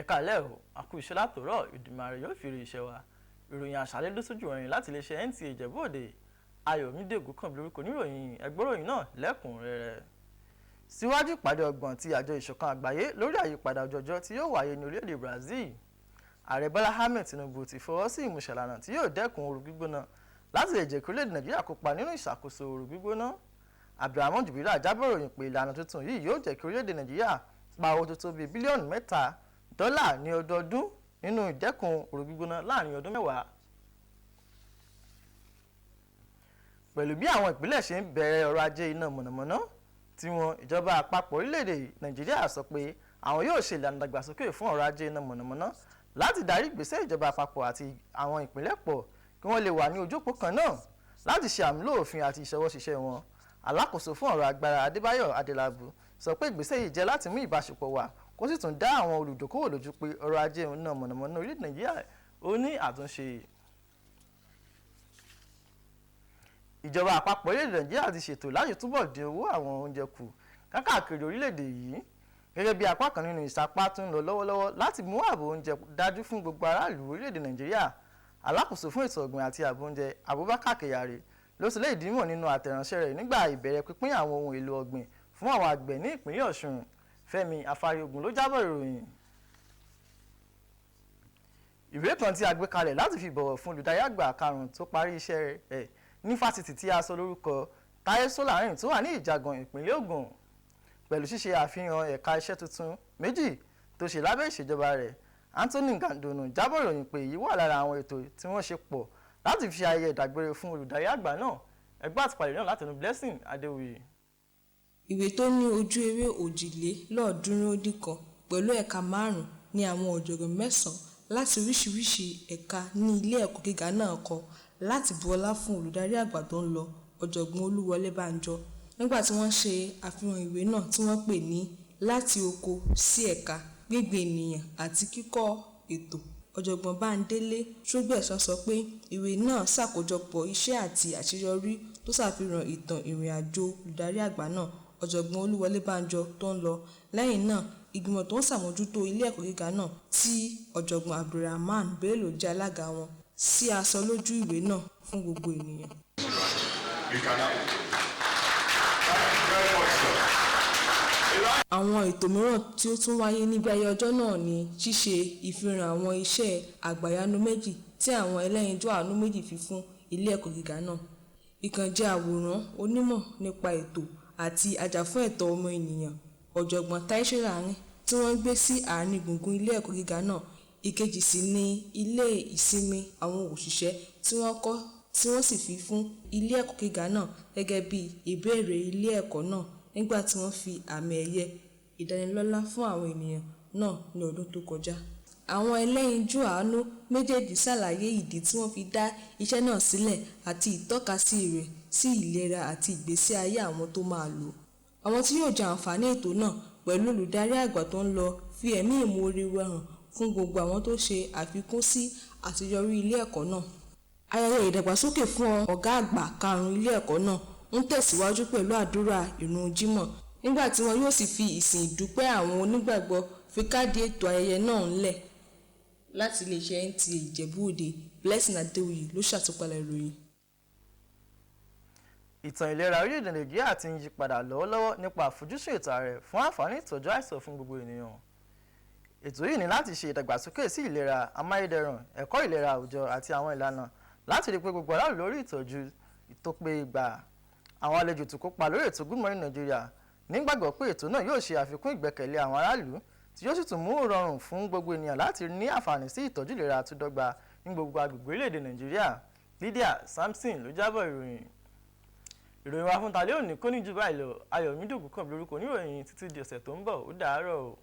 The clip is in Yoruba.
Ẹ káalẹ́ o, a kú iṣẹ́ látòórọ̀. Ìdùmarè yóò fi ire iṣẹ́ wa. Ìròyìn àṣálẹ́ ló sójú ìròyìn láti iléeṣẹ́ NTA Ìjẹ̀bú Òde. Ayọ̀mídé Ògúnkànmí lórúkọ oníròyìn. Ẹ gbọ́ ìròyìn náà lẹ́kùnrẹ́rẹ́. Síwájú ìpàdé 30 ti àjọ ìṣọ̀kan àgbáyé lórí àyípadà ojú ọjọ́ tí yóò wáyé ní orílẹ̀-èdè Brazil, Ààrẹ Bọ́lá Ahmed Tinubu ti fọwọ́ sí ìmúṣẹ ìlànà tí yóò dẹ́kun ooru gbígbóná láti lè jẹ́ kí orílẹ̀-èdè Nàìjíríà kópa nínú ìṣàkóso ooru gbígbóná. Abdulrahman Jubrila jábọ̀ ìròyìn pé ìlànà tuntun yìí yóò jẹ́ kí orílẹ̀-èdè Nàìjíríà pa owó tó tó bíi bílíọ̀nù 3 dọ́là ní ọdọọdún nínú ìdẹ́kun ooru gbígbóná láàrin ọdún 10. Pẹ̀lú bí àwọn ìpínlẹ̀ ṣe ń bẹ̀rẹ̀ ọrọ̀ ajé iná mọ̀nàmọ́ná tiwọn, ìjọba àpapọ̀ orílẹ̀-èdè Nàìjíríà sọ pé àwọn yóò ṣe ìlànà ìdàgbàsókè fún ọrọ̀ ajé iná mọ̀nàmọ́ná láti darí ìgbésẹ̀ ìjọba àpapọ̀ àti àwọn ìpínlẹ̀ pọ̀ kí wọ́n lè wà ní ojú òpó kan náà láti ṣe àmúlò òfin àti ìṣọwọ́ṣiṣẹ́ wọn. Alákòóso fún ọ̀rọ̀ agbára, Adébáyọ̀ Adélábù, sọ pé ìgbésẹ̀ yìí jẹ́ láti mú ìbáṣepọ̀ wà, kó sì tún dá àwọn olùdókòwò lójú pé ọrọ̀ ajé iná mọ̀nàmọ́ná orílẹ̀-èdè Nàìjíríà ó ní àtúnṣe. Ìjọba àpapọ̀ orílẹ̀-èdè Nàìjíríà ti ṣètò láti túbọ̀ dín owó àwọn oúnjẹ kù káàkiri orílẹ̀-èdè yìí gẹ́gẹ́ bí apá kan nínú ìsapá tó ń lọ lọ́wọ́lọ́wọ́ láti mú ààbò oúnjẹ dájú fún gbogbo aráàlú orílẹ̀-èdè Nàìjíríà. Alákòóso fún ètò ọ̀gbìn àti ààbò oúnjẹ, Abubakar Kyari, ló sọ léyìí di mímọ̀ nínú àtẹ̀ránṣẹ́ rẹ̀ nígbà ìbẹ̀rẹ̀ pínpín àwọn ohun èlò ọ̀gbìn fún àwọn àgbẹ̀ ní ìpínlẹ̀ Ọ̀ṣun. Fẹ́mi Afáríogun ló jábọ̀ ìròyìn. Ìwé kan tí a gbé kalẹ̀ láti fi bọ̀wọ̀ fún olùdarí àgbà karùn-ún tó parí iṣẹ́ rẹ̀ ní fásitì tí a sọ lórúkọ Táyé Sólárìn tó wà ní Ìjàgàn, ìpínlẹ̀ Ògùn, pẹ̀lú ṣíṣe àfihàn ẹ̀ka iṣẹ́ tuntun méjì tó ṣe lábẹ́ ìṣèjọba rẹ̀. Anthony Gandonu jábọ̀ ìròyìn pé èyí wà lára àwọn ètò tí wọ́n ṣe pọ̀ láti fi ṣe ayẹyẹ ìdágbére fún olùdarí àgbà náà. Ẹ gbọ́ àtúpalẹ̀ náà látẹnu Blessing Adéwuyì. Ìwé tó ní ojú ewé 331 pẹ̀lú ẹ̀ka márùn-ún ní àwọn ọ̀jọ̀gbọ́n mẹ́sàn-án láti oríṣiríṣi ẹ̀ka ní ilé ẹ̀kọ́ gíga náà kọ láti bu ọlá fún olùdarí àgbà tó ń lọ, Ọ̀jọ̀gbọ́n Olúwọlé Bánjọ, nígbà tí wọ́n ń ṣe àfihàn ìwé náà tí wọ́n pè ní "Láti Oko sí Ẹ̀ka: Gbíngbin Ènìyàn àti Kíkọ́ Ètò". Ọ̀jọ̀gbọ́n Bámidélé Sógbẹ̀san sọ pé ìwé náà ṣàkójọpọ̀ iṣẹ́ àti àṣeyọrí tó ṣàfihàn ìtàn ìrìn-àjò olùdarí àgbà náà, Ọ̀jọ̀gbọ́n Olúwọlé Bánjọ tó ń lọ. Lẹ́yìn náà, ìgbìmọ̀ tó ń ṣàmójútó ilé ẹ̀kọ́ gíga náà, tí Ọ̀jọ̀gbọ́n Abdulrahman Bello jẹ́ alága wọn, sí aṣọ lójú ìwé náà fún gbogbo ènìyàn. We cannot. Thank you very much, sir. Àwọn ètò mìíràn tí ó tún wáyé níbi ayẹyẹ ọjọ́ náà ni ṣíṣe ìfihàn àwọn iṣẹ́ àgbàyanu méjì tí àwọn ẹlẹ́yinjú àánú méjì fi fún ilé ẹ̀kọ́ gíga náà. Ìkan jẹ́ àwòrán onímọ̀ nípa ètò àti ajàfúnẹ̀tọ́ ọmọnìyàn, Ọ̀jọ̀gbọ́n Táyé Sólárìn, tí wọ́n gbé sí àárín gbùngbùn ilé ẹ̀kọ́ gíga náà, ìkejì sì ni ilé ìsinmi àwọn òṣìṣẹ́ tí wọ́n kọ́ tí wọ́n sì fi fún ilé ẹ̀kọ́ gíga náà gẹ́gẹ́ bí ìbéèrè ilé ẹ̀kọ́ náà nígbà tí wọ́n fi àmì ẹ̀yẹ ìdánilọ́lá fún àwọn ènìyàn náà ní ọdún tó kọjá. Àwọn ẹlẹ́yinjú àánú méjèèjì ṣàlàyé ìdí tí wọ́n fi dá iṣẹ́ náà sílẹ̀ àti ìtọ́kasí rẹ̀ sí ìlera àti ìgbésí ayé àwọn tó máa lò ó. Àwọn tí yóò jẹ àǹfààní ètò náà pẹ̀lú olùdarí àgbà tó ń lọ fi ẹ̀mí ìmoore wọn hàn fún gbogbo àwọn tó ṣe àfikún sí àṣeyọrí ilé ẹ̀kọ́ náà. Ayẹyẹ ìdàgbàsókè fún ọ̀gá àgbà karùn-ún ilé ẹ̀kọ́ náà ń tẹ̀síwájú pẹ̀lú àdúrà ìrun Jímọ̀, nígbà tí wọn yóò sì fi ìsìn ìdúpẹ́ àwọn onígbàgbọ́ fi kádìí ètò ayẹyẹ náà ńlẹ̀. Láti iléeṣẹ́ NTA Ìjẹ̀bú Òde, Blessing Adéwuyì ló ṣàtúpalẹ̀ ìròyìn. Ìtàn ìlera orílẹ̀-èdè Nàìjíríà ti ń yí padà lọ́wọ́lọ́wọ́ nípa àfojúsùn ètò ààrẹ fún àǹfààní ìtọ́jú àìsàn fún gbogbo ènìyàn. Ètò yìí ní láti ṣe ìdàgbàsókè sí ìlera amáyédẹrùn, ẹ̀kọ́ ìlera àwùjọ àti àwọn ìlànà láti rí i pé gbogbo aráàlú lórí ìtọ́jú tó péye gbà. Àwọn àlejò tó kópa lórí ètò Good Morning Nigeria nígbàgbọ́ pé ètò náà yóò ṣe àfikún ìgbẹ́kẹ̀lé àwọn aráàlú, tí yóò sì tún mú rọrùn fún gbogbo ènìyàn láti ní àǹfààní sí ìtọ́jú ìlera tó dọ́gba ní gbogbo agbègbè orílẹ̀-èdè Nàìjíríà. Lydia Samson ló jábọ̀ ìròyìn. Ìròyìn wa fún talẹ́ òní kò ní jù báyìí lọ. Ayọ̀mídé Ògúnkànmí lórúkọ oníròyìn. Títí di ọ̀sẹ̀ tó ń bọ̀, ó dàárọ̀ o.